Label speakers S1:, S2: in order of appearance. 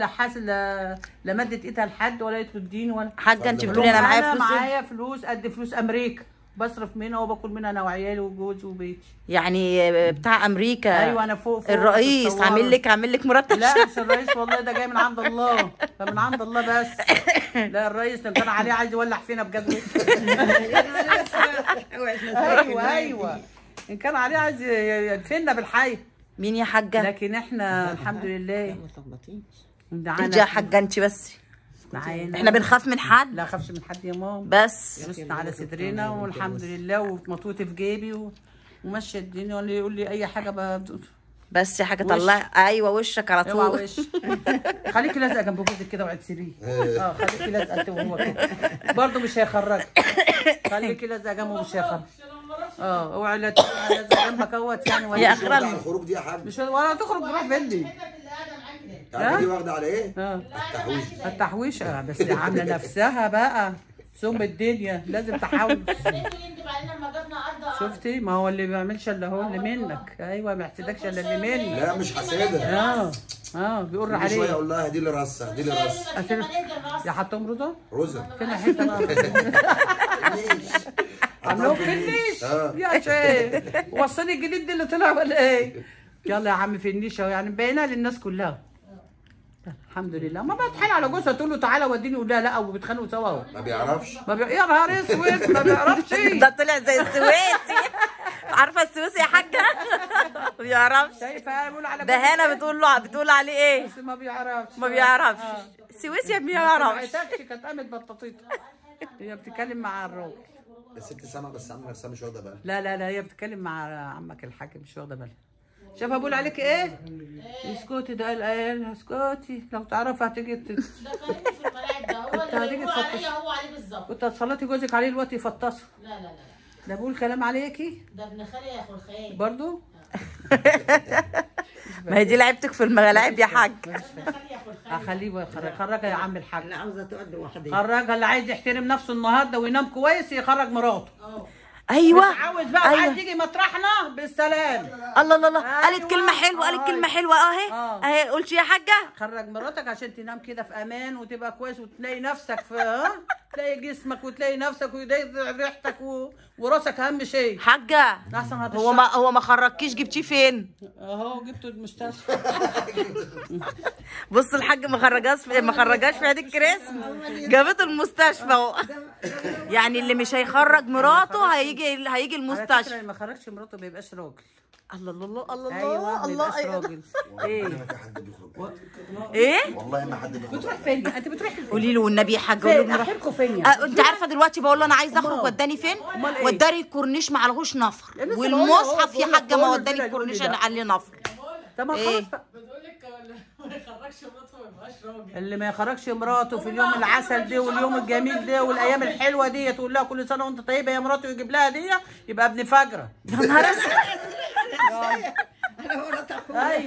S1: لا حاسس، لا مدت ايدها لحد ولا قالت له اديني ولا
S2: حاجة. انت بتقولي انا معايا فلوس،
S1: معايا فلوس قد فلوس امريكا، بصرف منها وباكل منها انا وعيالي وجوزي وبيتي.
S2: يعني بتاع امريكا.
S1: ايوه انا فوق
S2: الرئيس عامل لك مرتب.
S1: لا مش الرئيس والله، ده جاي من عند الله، ده من عند الله بس. لا الرئيس لو كان عليه عايز يولع فينا بجد. ايوه ان كان عليه عايز يدفننا بالحي.
S2: مين يا حاجة؟
S1: لكن احنا الحمد لله.
S2: انت يا حاجة انت بس
S1: معانا.
S2: احنا بنخاف من حد؟
S1: لا خافش من حد يا ماما،
S2: بس
S1: فلوسنا على صدرنا والحمد لله، ومطوتي في جيبي وماشية الدنيا، ولا يقول لي اي حاجة
S2: بس يا حاجة طلعي. ايوه وشك على طول.
S1: وش. خليكي لازقه جنب جوزك كده وقعد سيبيه. خليكي لازقه انت وهو كده برضه مش هيخرجك. خليكي لازقه جنبه مش هيخرج. اوعي لا تبقى لازقه جنبك اهوت يعني.
S2: يا اخرى
S3: الخروج دي يا حاج
S1: مش ولا تخرج تروح فين دي؟
S3: دي واخده على ايه؟ التحويش.
S1: التحويش بس عامله نفسها بقى سم الدنيا، لازم تحوش. شفتي؟ ما هو اللي ما بيعملش الا هو اللي منك. ايوه ما يحسدكش الا اللي منك.
S3: لا مش حساده.
S1: بيقر عليه
S3: شوية اقول لها دي اللي راسها، دي اللي راسها.
S1: يا حطهم رزه؟
S3: رزه
S1: فين الحتة بقى؟ عاملهم في النيش يا شيخ. وصلني الجديد دي اللي طلع ولا ايه؟ يلا يا عم في النيش اهو، يعني مبينها للناس كلها. الحمد لله. ما بتحايل على جوزها تقول له تعالى وديني، يقول لها لا، وبيتخانقوا سوا اهو.
S3: ما بيعرفش.
S1: ما يا نهار اسود ما بيعرفش.
S2: ده طلع زي السويسي. عارفه السويسي يا حاجة؟ ما بيعرفش.
S1: شايفه بيقول على
S2: ده هنا بتقول له، بتقول عليه ايه؟
S1: بس ما بيعرفش.
S2: ما بيعرفش. السويسي ما بيعرفش.
S1: ما كانت قامت بطاطيته. هي بتتكلم مع الراجل.
S3: الست سامعه بس عامله نفسها مش واخده بالها.
S1: لا لا لا هي بتتكلم مع عمك الحاج مش واخده بالها. شايفه بقول عليك ايه؟ اسكتي، ده قال اسكتي لو تعرفي هتيجي
S4: ده خليني في الملاعب، ده هو اللي بيقول عليا هو عليه بالظبط.
S1: كنت هتصلتي جوزك عليه دلوقتي يفطسه.
S4: لا لا لا
S1: ده بيقول كلام عليكي.
S4: ده ابن خالي يا خلخال
S1: برضه.
S2: ما هي دي لعبتك في الملاعب يا حاج.
S1: اخليه خرجها يا عم الحاج.
S5: لا عاوزه تقعد لوحدها.
S1: خرجها، اللي عايز يحترم نفسه النهارده وينام كويس يخرج مراته.
S2: ايوه
S1: مش عاوز بقى. أيوة. عايز يجي مطرحنا بالسلام.
S2: الله الله الله. أيوة. قالت كلمة حلوة، قالت كلمة حلوة اهي. اهي قلت يا حاجة
S1: خرج مراتك عشان تنام كده في امان وتبقى كويس وتلاقي نفسك في تلاقي جسمك وتلاقي نفسك وتلاقي ريحتك وراسك اهم شيء.
S2: حاجة
S1: احسن.
S2: هو ما خرجكيش، جبتيه فين؟
S1: اهو جبته المستشفى.
S2: بص الحاج ما خرجهاش في عيد الكريسماس، جابته المستشفى. يعني اللي مش هيخرج مراته هيجي المستشفى.
S1: على فكرة اللي ما خرجش مراته ما يبقاش راجل.
S2: الله الله الله. أيوة الله.
S1: ايوه راجل.
S3: ايه؟ ما في حد بيخرج.
S2: ايه؟
S3: والله ما حد بيخرج.
S1: بتروح فين؟ انت بتروح فين؟
S2: قولي له والنبي يا حاج، قولي له
S1: اخركم فين يعني؟
S2: انت عارفه دلوقتي بقول له انا عايزه اخرج، وداني فين؟ وداني الكورنيش مع الغوش نفر، والمصحف يا حاجة ما وداني الكورنيش انا عليه نفر.
S1: طب ما خلاص بقى.
S4: بتقول لك ما يخرجش مراته ما يبقاش راجل.
S1: اللي ما يخرجش مراته في اليوم العسل ده واليوم الجميل ده والايام الحلوة دي، تقول لها كل سنة وانت طيبة يا مراته ويجيب لها دي، يبقى ابن فجره.
S2: يا نهار اسود.
S5: انا مرات اخويا.